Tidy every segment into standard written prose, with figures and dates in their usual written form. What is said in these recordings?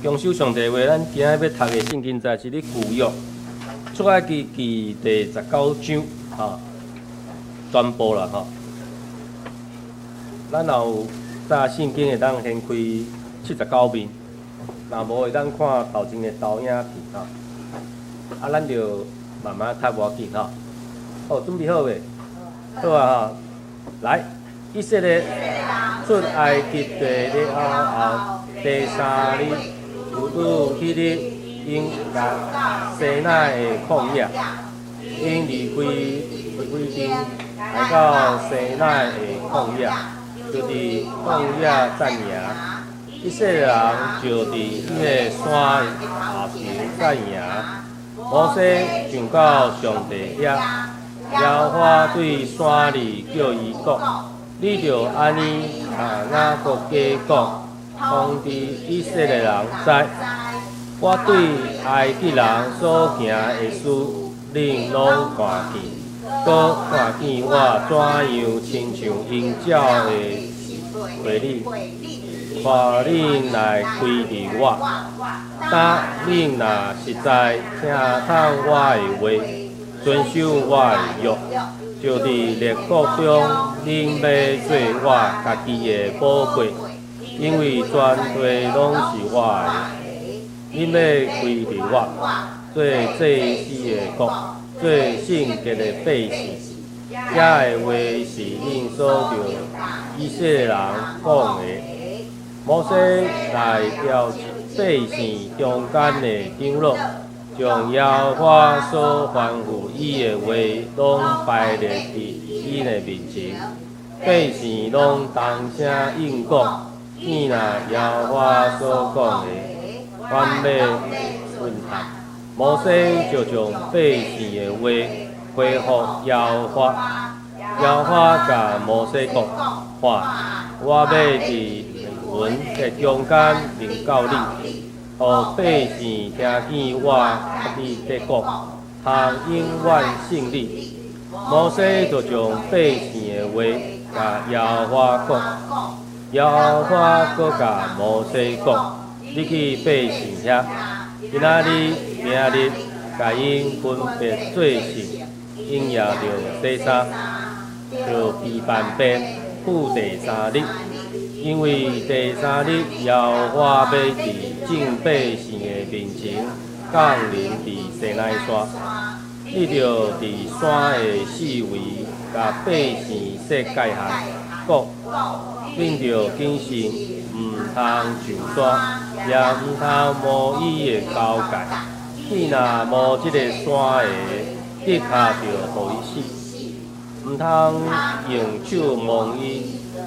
恭守上帝話，咱今仔日欲讀的聖經在是佇舊約出埃及記第19章，吼，全部啦吼。咱若有紮聖經會當掀開79面，若無會當看頭前的投影片吼。啊，咱就慢慢讀無要緊吼。好，準備好未？好啊吼，來，以色列出埃及地了後，第三日拄拄彼日，𪜶到西奈的曠野，𪜶離開利非訂，來到西奈的曠野，就佇曠野紮營。以色列人就佇彼个山下頭紮營。摩西上到上帝遐，耶和華對山裡叫伊講：你著按呢共雅各家講，通知以色列人知，我對埃及人所行的事，恁攏看見，閣看見我怎樣親像鷹鳥的皮你，帶恁來歸佇我。當恁若實在聽從我的話，遵守我的約，就佇列國中，恁欲做我家己的寶貝，因為全地攏是我的。恁欲歸佇我，做祭司的國，做聖潔的百姓。這个話是恁所著以色列人講的。摩西來召百姓中間的長老，將耶和華所吩咐伊的話攏排列佇𪜶的面前，百姓攏同聲應講，見若耶和華所講的，凡欲順行。摩西就將百姓的話回覆耶和華。耶和華共摩西講：看，我欲佇雲的中間臨到你，予百姓聽見我佮你咧講，通永遠信你。摩西就將百姓的話共耶和華講。耶和華閣共摩西講：你去百姓遐，今仔日、明日，共𪜶分別做聖，𪜶也著洗衫，著備辦鞭，赴第三日。因為第三日，耶和華欲佇眾百姓的面前降臨佇西奈山。你著佇山的四圍共百姓設界限，講：恁著謹慎，毋通上山，也毋通摸伊的交界。去若摸這个山的，的確著予伊死。毋通用手摸伊，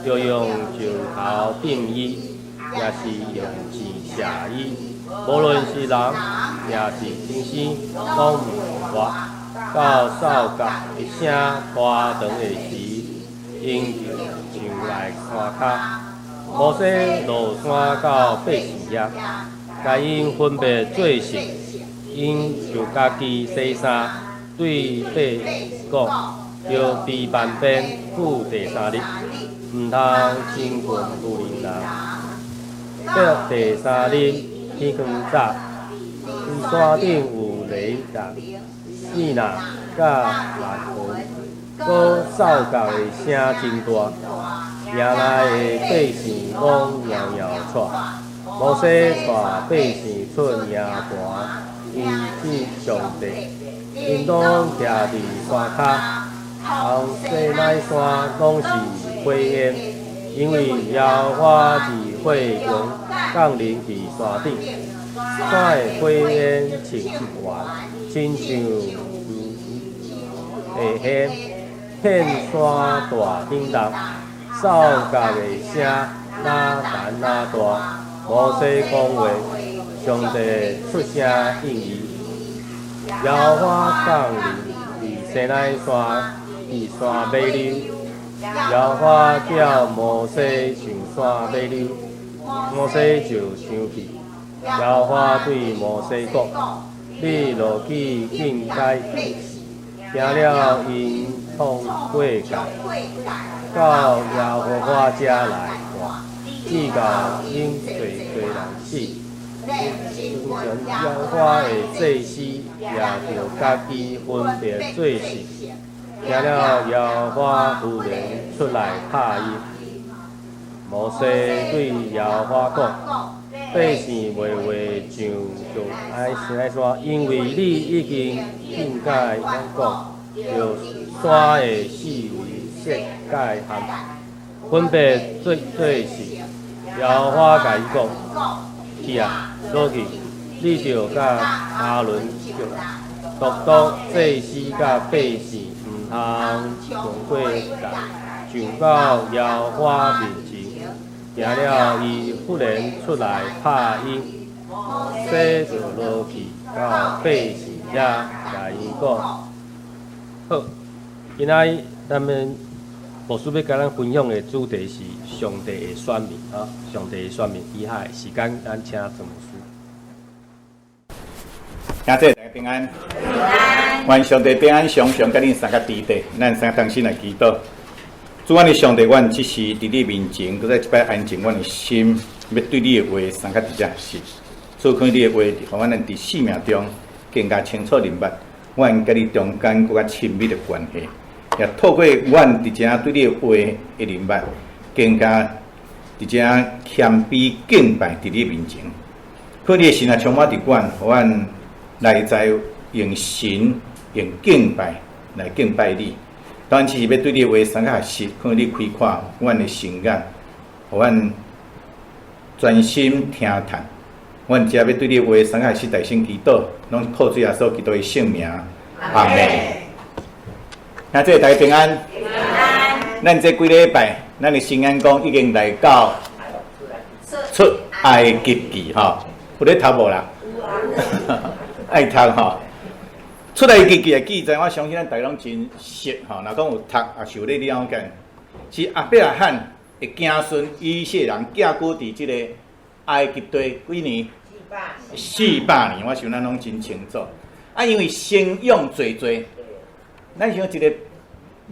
著用石頭擲伊，抑是用箭射伊。無論是人，抑是牲畜，攏毋通活。到哨角的聲拖長的時，𪜶就上來山跤。摩西落山到百姓遐，共𪜶分別做聖，𪜶就家己洗衫，對百姓講：著備辦鞭，赴第三日，毋通親近婦人。到第三日天光早，佇山頂有雷電、爍爁佮雷雲，閣哨角的聲真大，營內的百姓攏搖搖掣。摩西帶百姓出營盤，迎見上帝，𪜶攏徛佇山跤，後西奈山攏是火焰，因為耶和華佇火中降臨佇山頂，山的火焰穿一團，親像的煙，遍山大振動，哨角的聲若彈若大。摩西講話，上帝出聲應伊。耶和華降臨佇西奈山，佇山尾溜。耶和華叫摩西上山尾溜，摩西就上去。耶和華對摩西講：你落去見該百姓，聽了𪜶創過界，到耶和華遮來看，至到𪜶罪歸人死。耶和華的祭司也著家己分別做聖。聽了耶和華忽然出來拍伊。摩西對耶和華講：百姓話話上就愛錫奈山，因為你已經訓誡阮講，著山的四圍設界限，分別做聖。耶和華共伊講：去啊，落去，你著佮亞倫督督祭司佮百姓，毋通超過界，上到耶和華面前。聽了，伊忽然出來拍伊，摩西就落去到百姓遐，共𪜶講。好，今仔日咱們牧師欲共咱分享的主題是上帝的選民啊，上帝的選民。以下的時間，咱請鄭牧師。兄弟大家平安，願上帝平安常常佮恁三个佇咧，咱三個同心來祈禱。主，阮的上帝，阮這時佇你面前，閣再一擺安靜阮的心，欲對你的話相佮佇遮學習。賜開你的話，予阮佇生命中更加清楚明白，阮佮你中間閣較親密的關係。也透過阮佇遮對你的話的明白，更加佇遮謙卑敬拜佇你面前。可你的神啊，充滿佇阮，予阮內在用神用敬拜來敬拜你。當這時欲對你的話相佮學習，可你開闊阮的心眼，予阮專心聽聽。阮遮欲對你的話相佮學習，大聲祈禱，攏靠主耶穌基督的聖名，阿門。兄弟大家平安。平安。咱這幾禮拜，咱的新眼光已經來到出埃及記吼，有咧讀無啦？愛讀吼。出埃及記的記載，我相信咱大家攏真熟吼。若講有讀，也是有咧了解。是亞伯拉罕的子孫以色列人寄居佇這個埃及地幾年？400年。我想咱攏真清楚。啊，因為生養濟濟，咱想一個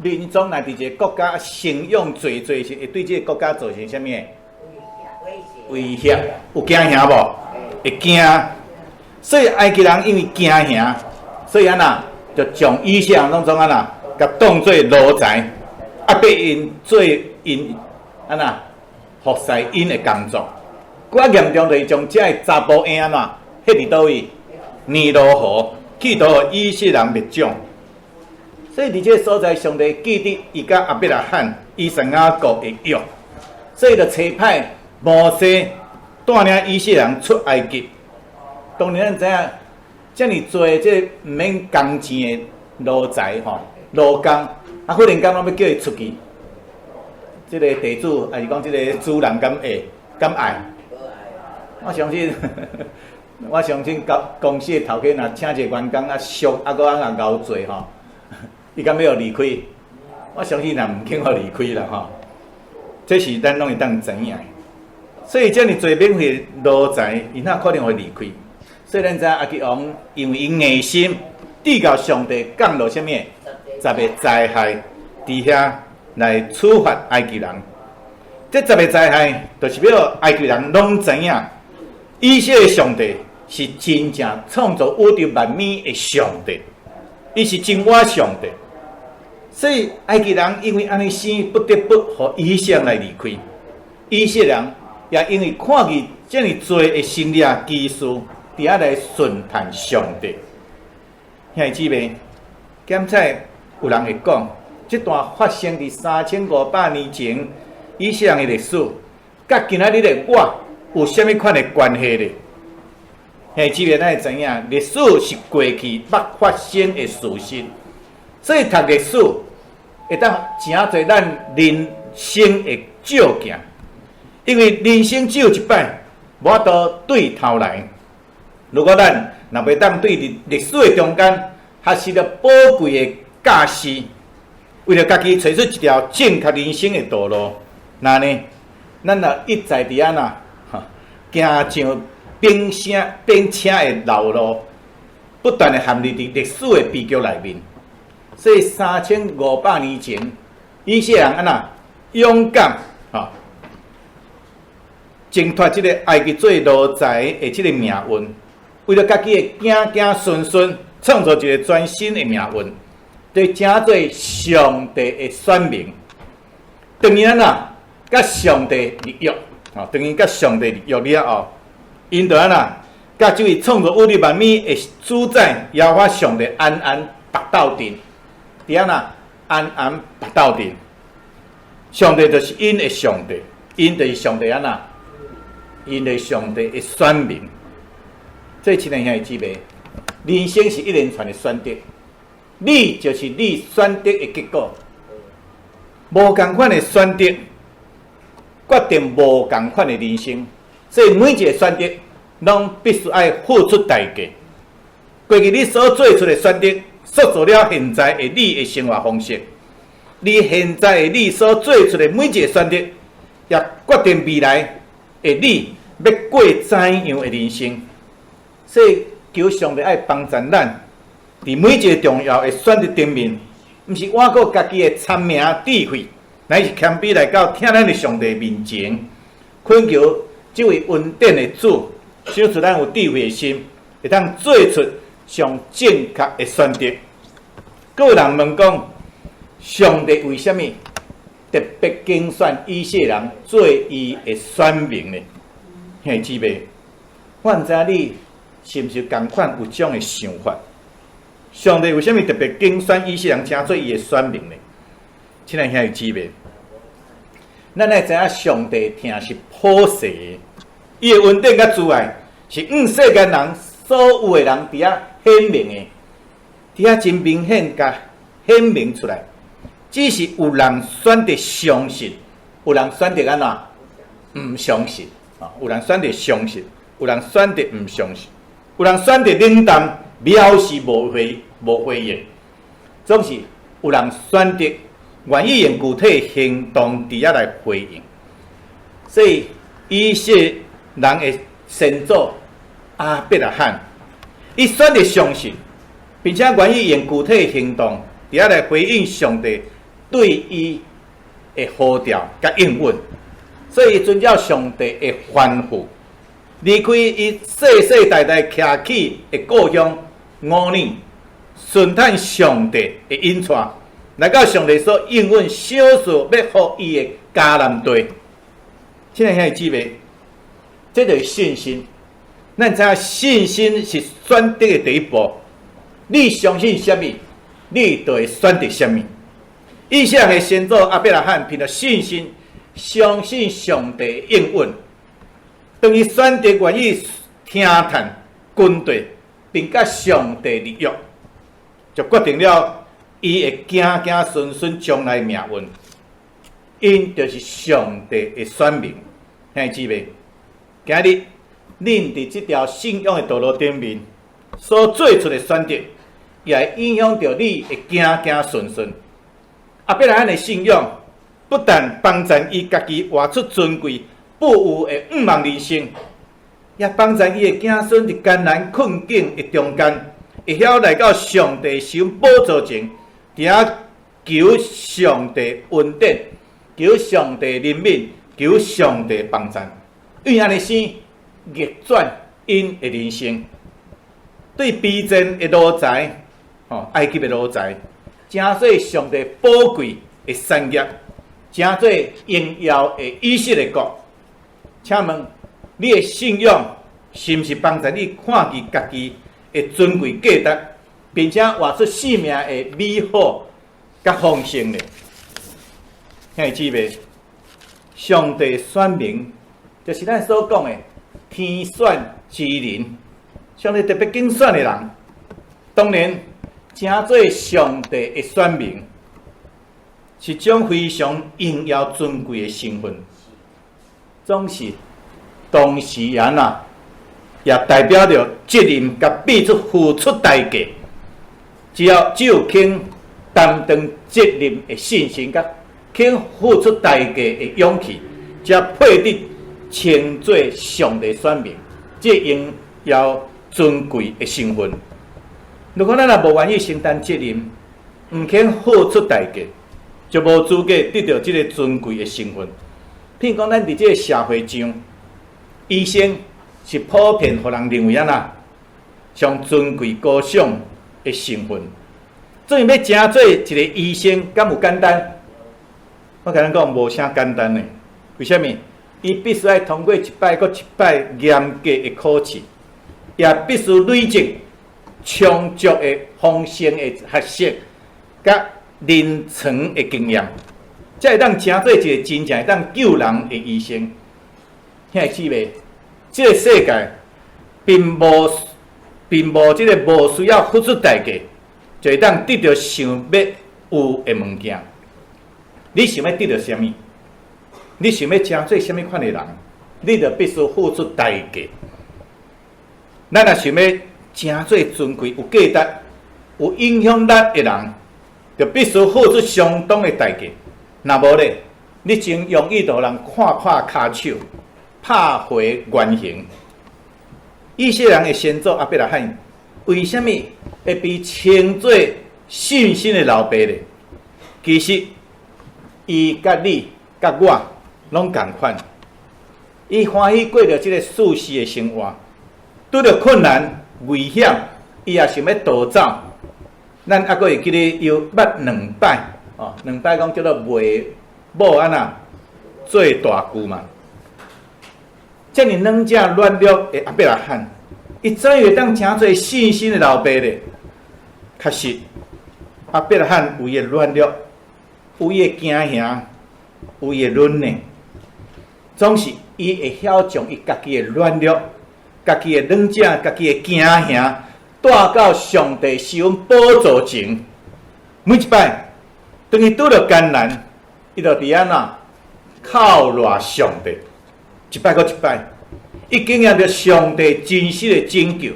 民族若佇一個國家生養濟濟，是會對這個國家造成啥物威脅？有驚嚇無？會驚。所以埃及人因為驚嚇，所以按怎就將以色列人攏總按怎，共當做奴才，壓迫𪜶做𪜶按怎服侍𪜶的工作。閣較嚴重就是將這个查埔嬰按怎，彼佇佗位？尼羅河，去予以色列人滅種。所以佇這個所在，上帝記得伊佮亞伯拉罕、以撒、雅各的約，所以就差派摩西帶領以色列人出埃及。當然咱知影，遮爾濟這毋免工錢的奴才吼，奴工，啊，忽然間攏欲叫伊出去，這个地主抑是講這个主人敢會敢愛？我相信，我相信公公司的頭家若請一個員工啊俗啊，閣按怎𠢕做吼，伊敢欲予離開？我相信也毋肯予離開啦吼。這是咱攏會當知影的。所以遮爾濟免費奴才，伊哪可能會離開？所以咱知影埃及王因為伊硬心，直到上帝降落啥物十个災害，佇遐來處罰埃及人。這十个災害，就是欲予埃及人攏知影，以色列上帝是真正創造宇宙萬物的上帝，伊是真活上帝。所以埃及人因為按呢生，不得不予以色列人來離開。以色列人也因為看見遮爾濟的神蹟奇事，佇遐來順嘆上帝。兄弟姊妹，檢採有人會講，這段發生佇3500年前以色列人的歷史，佮今仔日的我有啥物款的關係咧？兄弟姊妹，咱會知影，歷史是過去捌發生的事實，所以讀歷史會當誠濟咱人生的照鏡，因為人生只有一擺，無法度對頭來。如果咱若袂當對歷歷史的中間學習著寶貴的教示，為著家己揣出一條正確人生的道路，那呢，咱若一再佇按怎，行上變聲變車的老路，不斷的陷入佇歷史的悲劇內面。所以3500年前，以色列人按怎勇敢，吼，掙脫這个埃及做奴才的這个命運，為著家己的囝囝孫孫創造一个全新的命運，就成做上帝的選民。當伊按怎佮上帝立約，吼，當伊佮上帝立約了後，𪜶就按怎佮這位創造宇宙萬物的主宰耶和華上帝安安縛鬥陣，佇按怎安安縛鬥陣。上帝就是𪜶的上帝，𪜶就是上帝按怎？𪜶就是上帝的選民。這親愛兄弟姊妹，人生是一連串的選擇，你就是你選擇的結果。無仝款的選擇，決定無仝款的人生。所以每一个選擇，攏必須愛付出代價。過去你所做出的選擇，塑造了現在的你的生活方式。你現在的你所做出的每一个選擇，也決定未來的你欲過怎樣的人生。所以求上帝愛幫助咱，佇每一个重要的選擇頂面，毋是倚靠家己的聰明智慧，乃是謙卑來到疼咱的上帝面前，懇求這位恩典的主，賞賜咱有智慧的心，會當做出上正確的選擇。閣有人問講，上帝為啥物特別揀選以色列人做伊的選民呢？兄弟姊妹，我毋知影你是毋是仝款有這種的想法？上帝為啥物特別揀選以色列人成做伊的選民呢？親愛兄弟姊妹，咱愛知影上帝疼是普世的，伊的恩典佮慈愛是向世間人所有的人佇遐顯明的，佇遐真明顯共顯明出來。只是有人選擇相信，有人選擇按怎毋相信啊？有人選擇相信，有人選擇毋相信，有人選擇冷淡，表示無回應。總是有人選擇願意用具體行動佇遐來回應。所以以色列人的先祖亞伯拉罕，伊選擇相信，並且願意用具體行動佇遐來回應上帝對伊的呼召佮應允，所以遵照上帝的吩咐，離開伊世世代代徛起的故鄉吾珥，順趁上帝的引帶，來到上帝所應允賞賜欲予伊的迦南地。親愛兄弟姊妹，這就是信心。咱知影信心是選擇的第一步。你相信啥物，你就會選擇啥物。以色列的先祖亞伯拉罕憑著信心，相信上帝應允，當伊選擇願意聽趁跟綴，並佮上帝立約，就決定了伊的子子孫孫將來命運。𪜶就是上帝的選民，兄弟姊妹，今日恁佇這條信仰的道路頂面所做出的選擇，也會影響著你的子子孫孫。亞伯拉罕的信仰不但幫助伊家己活出尊貴、富有的向望人生，也幫助伊的子孫佇艱難困境的中間，會曉來到上帝施恩寶座前，佇遐求上帝恩典，求上帝憐憫，求上帝幫助，因按呢生逆轉𪜶的人生。對卑賤的奴才，吼，埃及的奴才，成做上帝寶貴的產業，成做榮耀的以色列國。請問你的信仰是毋是幫助你看見家己的尊貴價值，並且活出生命的美好佮豐盛呢？兄弟姊妹，上帝選民就是咱所講的天選之人，上帝特別揀選的人，當然成做上帝的選民，是種非常榮耀尊貴的身份，總是同時也若也代表著責任佮必須付出代價。只要只有肯擔當責任的信心，佮肯付出代價的勇氣，才配得稱做上帝選民，這榮耀尊貴的身份。如果咱若無願意承擔責任，毋肯付出代價，就無資格得著這个尊貴的身份。譬如講，咱佇這个社會上，醫生是普遍予人認為按怎上尊貴高尚的身份。所以欲成做一个醫生，敢有簡單？我共恁講，無啥簡單的。為啥物？伊必須愛通過一擺閣一擺嚴格的考試，也必須累積充足的豐盛的學識，佮臨床的經驗，才會當成做一个真正會當救人的醫生。兄弟姊妹，這个世界並無這个無需要付出代價，就會當得著想欲有的物件。你想欲得著啥物？你想欲成做啥物款的人？你就必須付出代價。咱若想欲成做尊貴、有價值、有影響力的人，就必須付出相當的代價。若無咧，你真容易就予人看破跤手，拍回原形。以色列人的先祖亞伯拉罕，為啥物會被稱做信心的老爸咧？其實，伊佮你、佮我攏仝款。伊歡喜過著這个舒適的生活，拄著困難、危險，伊也想欲逃走。咱猶閣會記得伊捌兩擺，哦，兩擺講叫做賣某按怎做大舅嘛。遮爾軟正軟弱的亞伯拉罕，伊怎會當成做信心的老爸咧？確實，亞伯拉罕有伊的軟弱，有伊的驚嚇，有伊的忍耐，總是伊會曉將伊家己的軟弱、家己的軟正、家己的驚嚇，帶到上帝施恩寶座前。每一擺，當伊拄著艱難，伊就佇按怎靠賴上帝。一擺閣一擺，伊經驗著上帝真實的拯救，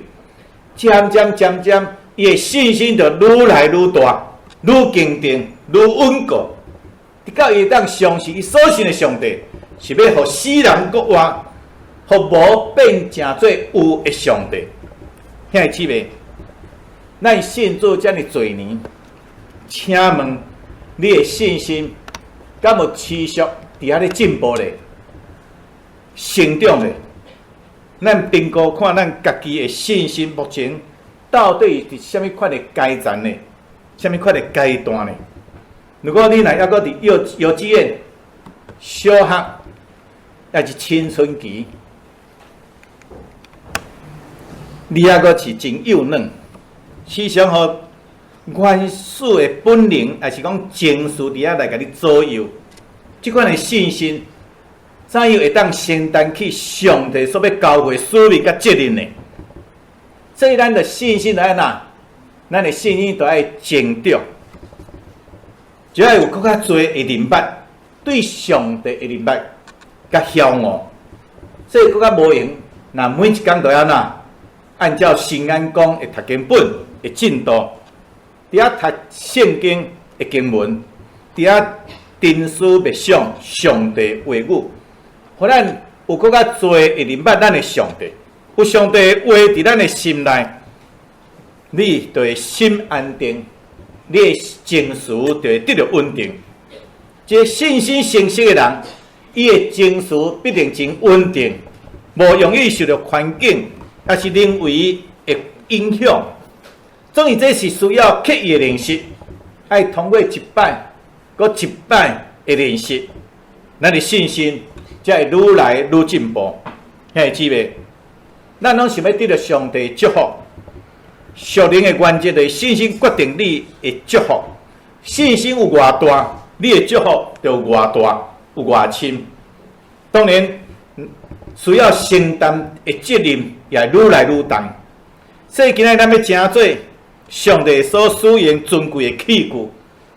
漸漸漸漸，伊的信心就愈來愈大、愈堅定、愈穩固，直到伊會當相信伊所信的上帝是欲予死人復活，予無變成做有的上帝。兄弟姊妹，咱信主遮爾濟年，請問你的信心敢有持續佇遐咧進步咧？成長咧？咱評估看咱家己的信心目前到底是佇啥物款的階層呢？啥物款的階段呢？如果你若猶閣佇幼稚園、小學，抑是青春期，你猶閣是真幼嫩，時常予原始的本能，抑是講情緒佇遐來共你左右，這款的信心，怎樣會當承擔起上帝所欲交付的使命佮責任呢？所以咱的信心愛按怎？咱的信心就愛成長，就愛有閣較濟的認捌，對上帝的認捌佮曉悟，所以閣較無閒。若每一工都按怎？按照新眼光的讀經本的進度，佇遐讀聖經的經文，佇遐沉思默想上帝話語，予咱有閣較濟的認捌咱的上帝，有上帝的話佇咱的心內，你就會心安定，你的情緒就會得著穩定。這个信心成熟的人，伊的情緒必定真穩定，無容易受著環境抑是人為的影響。總之，這是需要刻意的練習，愛通過一擺閣一擺的練習，咱的信心才會愈來愈進步。兄弟姊妹，咱攏想欲得著上帝祝福。屬靈的原則就是信心決定你的祝福。信心有偌大，你的祝福就有偌大，有偌深。當然，需要承擔的責任也愈來愈重。所以今仔日咱欲成做上帝所使用尊貴的器具，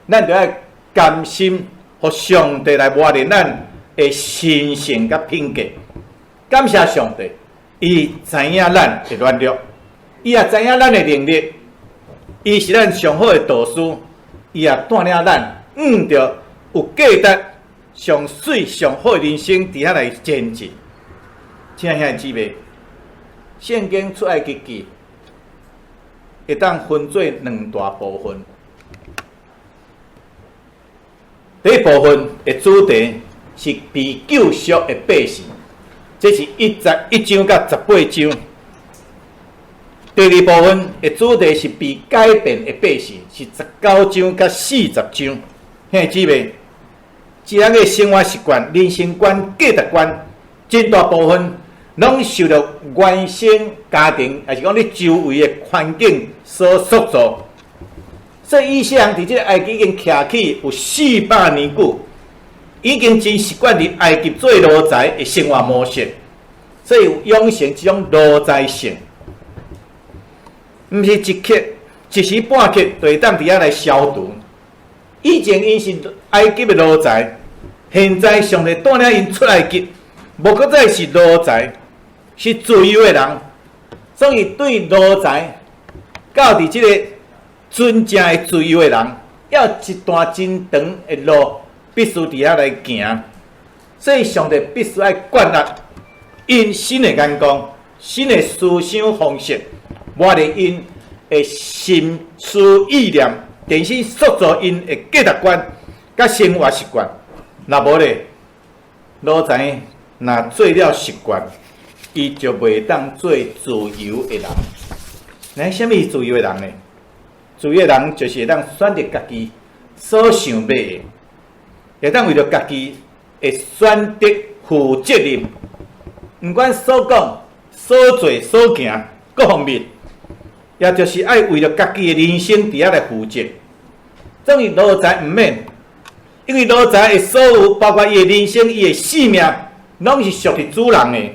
咱就愛甘心予上帝來磨練咱的心性佮品格。感謝上帝，伊知影咱的軟弱，伊也知影咱的能力，伊是咱上好的導師，伊也帶領咱向著有價值、上媠、上好的人生佇遐來前進。親愛兄弟姊妹，聖經出埃及記會當分做兩大部分。第一部分的主題是被救贖的百姓，這是11章到18章。第二部分的主題是被改變的百姓，是19章到40章。兄弟姊妹，一人的生活習慣、人生觀、價值觀，真大部分攏受著原生家庭，抑是講你周圍的環境所塑造。所以以色列人佇這個埃及已經徛起有400年久，已經真習慣佇埃及做奴才的生活模式，所以有養成這種奴才性，毋是一刻一時半刻就會當佇遐來消除。以前𪜶是埃及的奴才，現在上帝帶領𪜶出埃及，無閣再是奴才，是自由的人。所以對奴才到佇這個真正的自由的人，猶有一段真長的路必須佇遐來行。所以上帝必須愛建立𪜶新的眼光、新的思想方式，磨練𪜶的心思意念，重新塑造𪜶的價值觀佮生活習慣。若無咧，奴才若做了習慣，伊就袂當做自由的人。那啥物是自由的人呢？自由的人就是會當選擇家己所想欲的，會當為著家己會選擇負責任，毋管所講、所做、所行各方面，也就是愛為著家己的人生佇遐來負責。總之奴才毋免，因為奴才的所有，包括伊的人生、伊的性命，攏是屬佇主人的。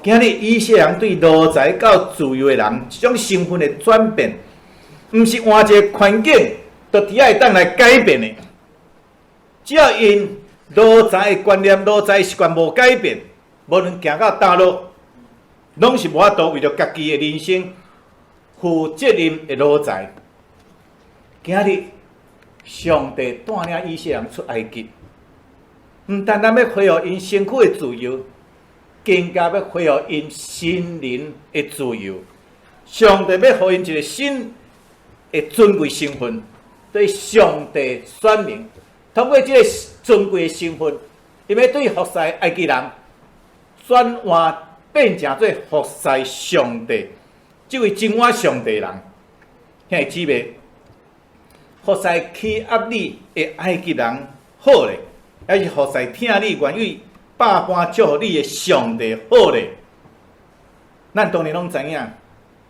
今日以色列人對奴才到自由的人，這種身份的轉變，毋是換一個環境，就佇遐會當來改變的。只要𪜶奴才的觀念、奴才的習慣無改變，無論行到佗落，攏是無法度為著家己的人生負責任的奴才。今日上帝帶領以色列人出埃及，毋單單欲恢復𪜶身軀的自由，更加欲恢復𪜶心靈的自由。上帝欲予𪜶一個新的尊貴身份，對上帝選民，通過這個尊貴的身份，𪜶欲對服侍埃及人轉換變成做服侍上帝，這位真活上帝人。兄弟姊妹，服侍欺壓你的埃及人好咧，抑是服侍疼你、願意百般祝福你的上帝好咧？咱當然攏知影，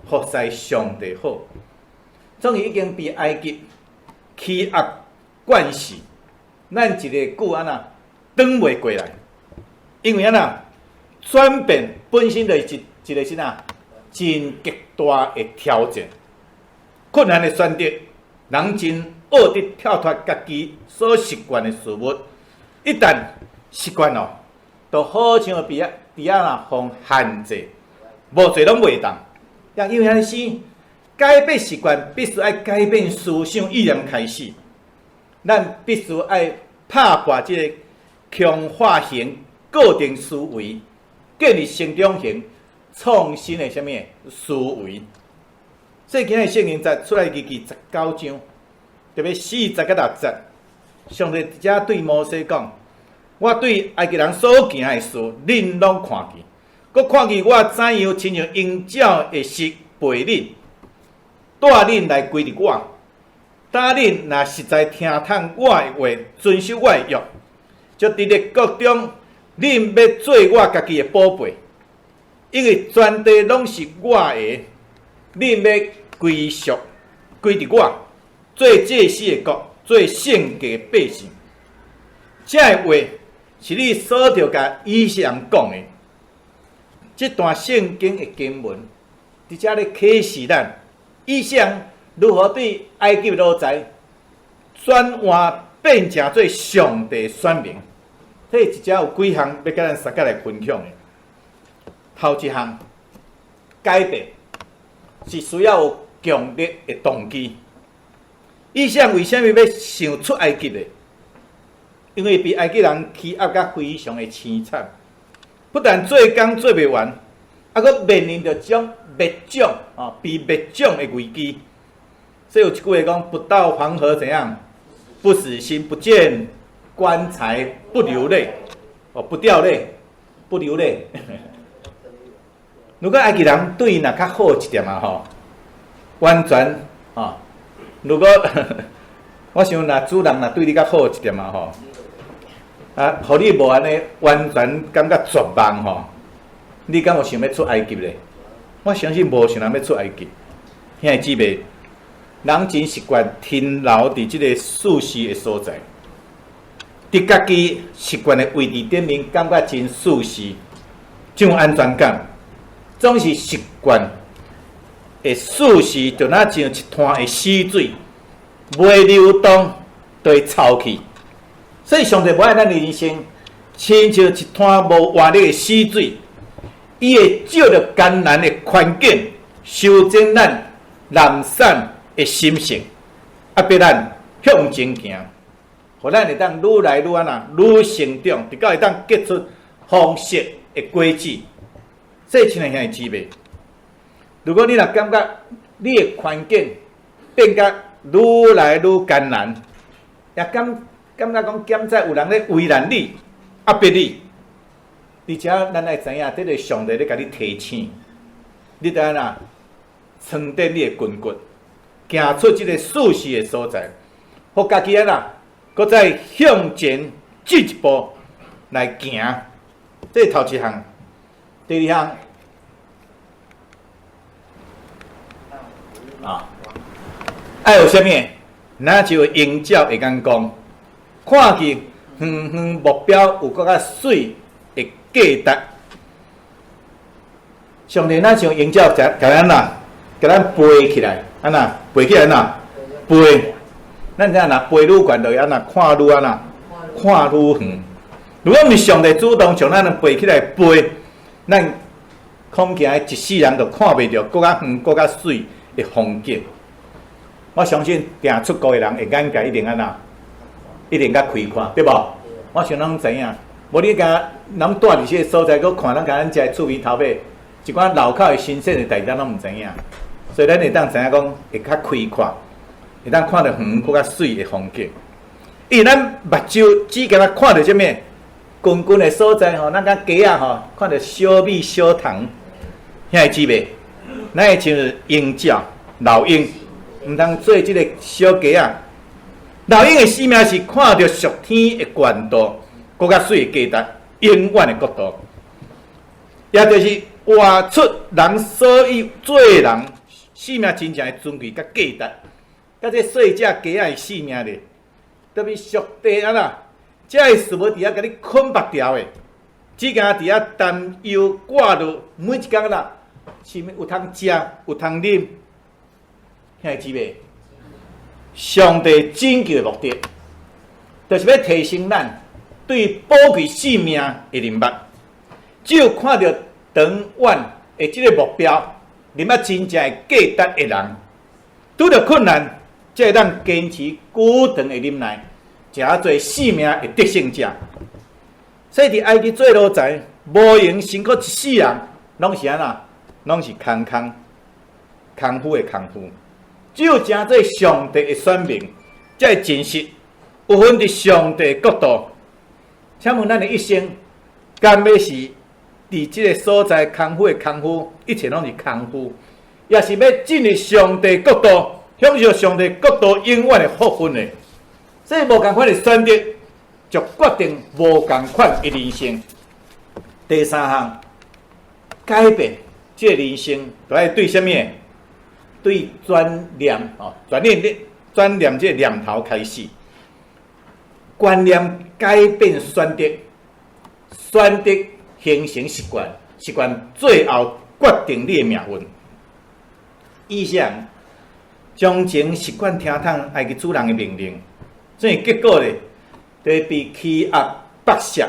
服侍上帝好。總是已經被埃及欺壓慣勢，咱一个久按怎轉袂過來，因為按怎轉變本身就是一個啥真極大的挑戰，困難的選擇，人真僫得跳脫家己所習慣的事物，一旦習慣咯，就好像被遐佇遐啦，予限制，無做攏袂當。因為按呢生，改變習慣必須愛改變思想意念開始，咱必須愛拍破這個強化型固定思維，建立成長型創新的啥物思維。所以今日聖經節出埃及記十九章，特別4節到6節，上帝佇遮對摩西講：我對埃及人所行的事，恁攏看見，閣看見我怎樣親像鷹鳥的翼背恁，帶恁來歸佇我。當恁若實在聽從我的話，遵守我的約，就佇列國中，恁欲做我家己的寶貝，因為全地攏是我的，恁欲歸屬歸佇我，做祭司的國，做聖潔的百姓。這个話是你所著共以色列人講的。這段聖經的經文，佇遮咧啟示咱，以色列人如何對埃及奴才轉換變成做上帝選民。這佇遮有幾項欲共咱相共來分享的。頭一項，改變是需要有強烈的動機。以色列為啥物欲想出埃及的？因為被埃及人欺壓甲非常的淒慘，不但做工做袂完，猶閣面臨著這種滅種啊，被滅種的危機。所以有一句話講：不到黃河怎樣不死心，不見棺材不流淚，哦，不掉淚。不流淚。如果埃及人對伊若較好一點仔吼，完全吼。如果我想若主人若對你較好一點仔吼，啊，予你無按呢完全感覺絕望吼，你敢有想欲出埃及咧？我相信無想人欲出埃及。兄弟姊妹，人真習慣停留佇這个舒適的所在，佇家己習慣的位置頂面，感覺真舒適，真有安全感，總是習慣的舒適，就若像一灘的死水，袂流動，就會臭去。所以上帝無愛咱的人生，親像一灘無活力的死水，伊會藉著艱難的環境，修正咱懶散的心性，啊，逼咱向前行，予咱會當愈來愈按怎，愈成長，直到會當結出豐碩的果子。所以，親愛兄弟姊妹，如果你若感覺你的環境變甲愈來愈艱難，也感覺講敢在有人咧為難你、壓迫你，而且咱愛知影，這个上帝咧共你提醒，你著按怎撐展你的筋骨，行出這个舒適的所在，予家己按怎，閣再向前進一步來行。這是頭一項，第二項啊，愛有啥物？若像鷹鳥會當講，看見遠遠目標有閣較媠的價值。上帝若像鷹鳥，共咱怎，共咱飛起來，按怎飛起來？按怎飛？咱知影若飛愈懸，就會按怎看愈按怎看愈遠。如果毋是上帝主動將咱飛起來飛，咱恐驚一世人都看袂著閣較遠、閣較媠的風景。我相信定出國的人，眼界一定按怎，一定較開闊，對無？我想攏知影，無你共人蹛佇這个所在，閣看咱共咱遮厝邊頭尾一寡路口的新鮮的代誌，咱攏毋知影。所以咱會當知影講，會較開闊，會當看著遠閣較媠的風景。因為咱目睭只共咱看著啥物？近近的所在吼，咱共雞仔吼，看著小米小糖，兄弟姊妹，咱會像鷹鳥、老鷹，毋通做這个小雞仔。老鷹的使命是看著屬天的國度，閣較媠的價值，永遠的國度，也就是活出人所以做人生命真正的尊貴佮價值。佮這細隻雞仔的性命咧，特別上帝按怎，這个事物佇遐共你捆縛牢的，只驚佇遐擔憂掛慮，每一工啦，啥物有通食，有通啉，兄弟姊妹，上帝拯救的目的，就是欲提升咱對寶貴性命的認捌。只有看著長遠的這个目標，認捌真正的價值的人，拄著困難，才會當堅持久長的忍耐，成做性命的得勝者。所以佇埃及做奴才，無閒辛苦一世人，攏是按怎？攏是空空空虛的空虛。只有成做上帝的選民，才會真實有份佇上帝的國度。請問咱的一生，敢欲是佇這个所在空虛的空虛，一切攏是空虛，抑是欲進入上帝國度，享受上帝國度永遠的福分的？所以無仝款的選擇，就決定無仝款的人生。第三項，改變這个人生，就愛對啥物？對轉念哦，轉念轉念這个念頭開始，觀念改變選擇，選擇形成習慣，習慣最後決定你的命運。以色列人從前習慣聽從埃及主人的命令，所以結果咧，就會被欺壓剝削。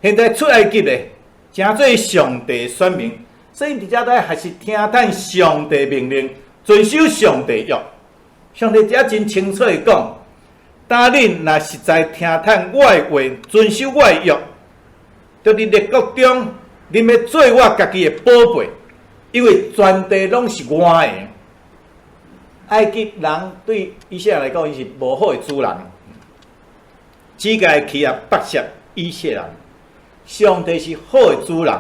現在出埃及咧，成做上帝選民，所以佇遮愛學習聽從上帝命令，遵守上帝約。上帝遮真清楚的講：當恁若實在聽從我的話，遵守我的約，就佇列國中，恁欲做我家己的寶貝，因為全地攏是我的。埃及人對以色列來講，伊是無好的主人，只共欺壓剝削以色列人。上帝是好的主人，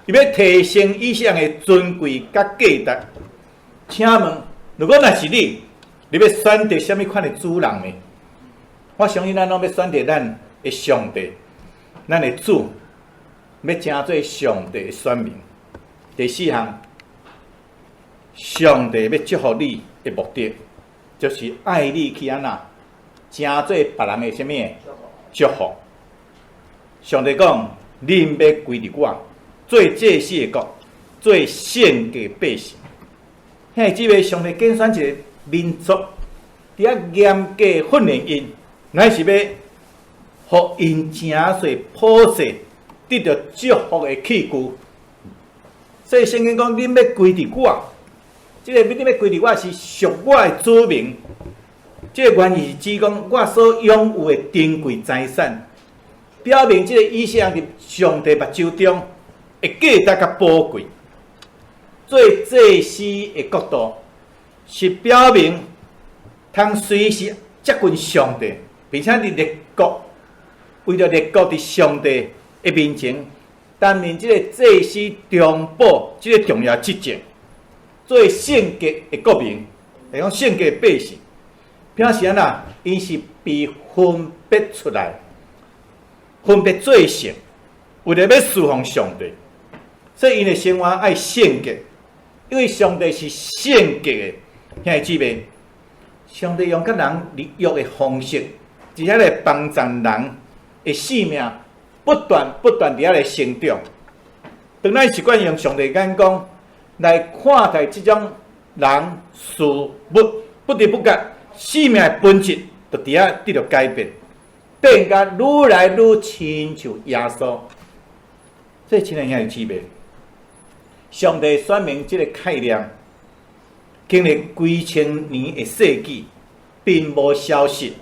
伊欲提升以色列的尊貴佮價值。請問，如果若是你，你欲選擇啥物款的主人呢？我相信咱攏欲選擇咱的上帝，咱的主，欲成做上帝的選民。第四項，上帝欲祝福你的目的，就是愛你去按怎，成做別人的啥物祝福。上帝講，恁欲歸入我，做祭司的國，做聖潔百姓。兄弟姊妹，上帝揀選一個民族，佇遐嚴格訓練𪜶，乃是欲予𪜶成做普世得著祝福的器具。所以聖經講，恁欲歸入我，這個恁欲歸入我是屬我的子民。這個原意是指講，我所擁有的珍貴財產，表明這個以色列佇上帝目睭中的價值佮寶貴。做祭司的國度，是表明通隨時接近上帝，並且佇列國為著列國佇上帝的面前擔任這個祭司中保這個重要職責，做聖潔的國民，會講聖潔的百姓，表示按怎？𪜶是被分別出來，分別做聖，為著欲事奉上帝，所以𪜶的生活愛聖潔。因為上帝是聖潔的，兄弟姊妹，上帝用佮人立約的方式，佇遐來幫助人的生命不斷不斷佇遐來成長。當咱習慣用上帝眼光來看待這種人事物，不知不覺生命的本質就佇遐得著改變，變甲愈來愈親像耶穌。這親愛兄弟姊妹，上帝選民這個概念，經歷幾千年的世紀，並無消失。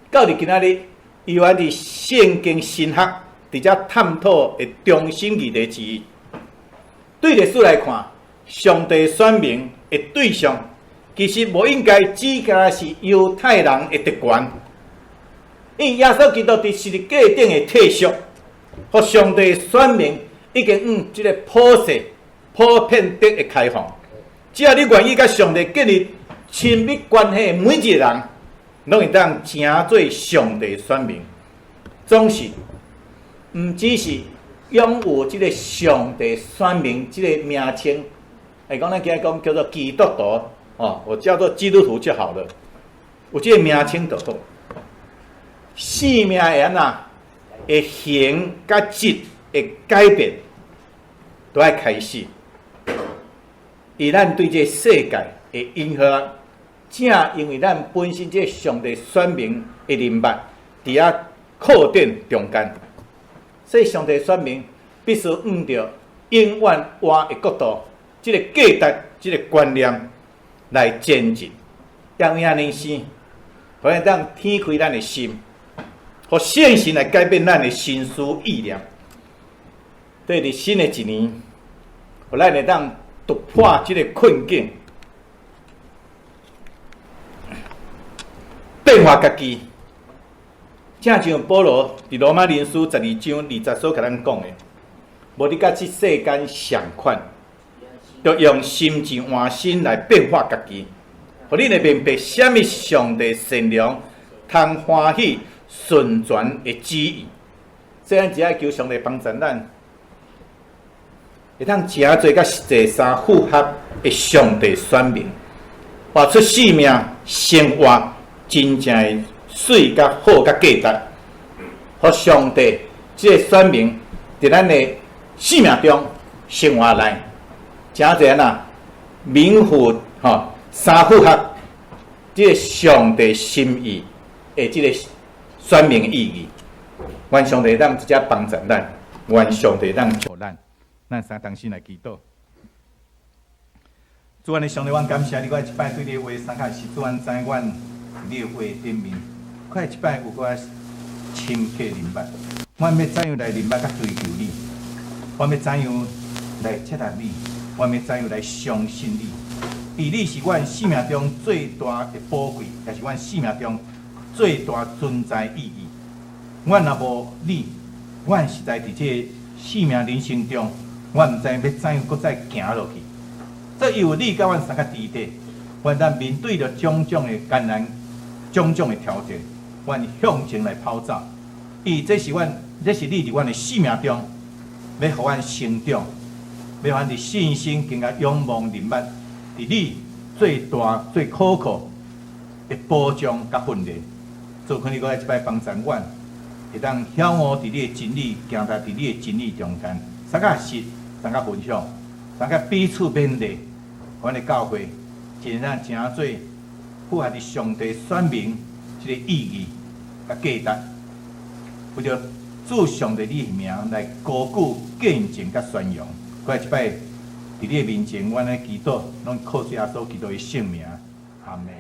到佇今仔日，依然佇聖經神學佇遮探討的中心議題之一。對歷史來看，上帝選民的對象，其實無應該只干焦是猶太人的特權，因為耶穌基督佇十字架頂的退贖，予上帝選民已經向這個普世、普遍得的開放。只要你願意佮上帝建立親密關係的每一個人，攏會當成做上帝選民。總是毋只是擁有這個上帝選民這個名稱，會講咱今仔講叫做基督徒，哦，我叫做基督徒就好了。有這個名稱就好。生命會按怎？會形佮質的改變，都愛開始。以咱對這個世界的影響，正因為咱本身這個上帝選民的人脈，佇遐擴展中間，所以上帝選民必須按著永遠活的國度，這個價值、這個觀念來前進。因為按呢生，予會當展開咱的心，予聖神來改變咱的心思意念。對佇新的一年，予咱會當突破這個困境，變化家己。正像保羅佇羅馬人書12章20節所共咱講的，無你佮這世間相款，著用心智換新來變化家己，予恁會明白啥物是上帝善良、通歡喜、純全的旨意。所以咱只愛求上帝幫助咱，會當成做佮實際相符合的上帝選民，活出生命生活真正的媠佮好佮價值，予上帝這個選民佇咱的生命中生活內，成做按怎名符吼相符合這個上帝心意的這個選民意義。願上帝當直接幫助咱，願上帝當祝福咱。咱三同心來祈禱。主阮的上帝，阮感謝你，閣一擺對你的話相較是主，阮知阮佇你的話頂面，閣一擺有閣較深刻認捌。阮欲怎樣來認捌佮追求你？阮欲怎樣來接納你？阮欲怎樣來相信你？因為你是阮生命中最大的寶貴，也是阮生命中最大存在意義。阮若無你，阮實在佇這个生命人生中，阮毋知欲怎樣閣再行落去。所以有你佮阮相佮佇咧，阮當面對著種種的艱難、種種的挑戰，阮向前來跑走。伊這是阮，這是你佇阮的生命中，欲予阮成長，欲予阮佇信心更加仰望認捌，佇你最大、最可靠的保障佮訓練。主懇你閣來這擺幫助阮，會當曉悟佇你的真理，行在佇你的真理中間，相佮學習，相佮分享，相佮彼此勉勵，阮的教會真正成做符合佇上帝選民這個意義佮價值，為著主上帝你的名來高舉見證佮宣揚。閣來這擺佇你的面前，阮來祈禱，攏靠主耶穌基督的聖名，阿門。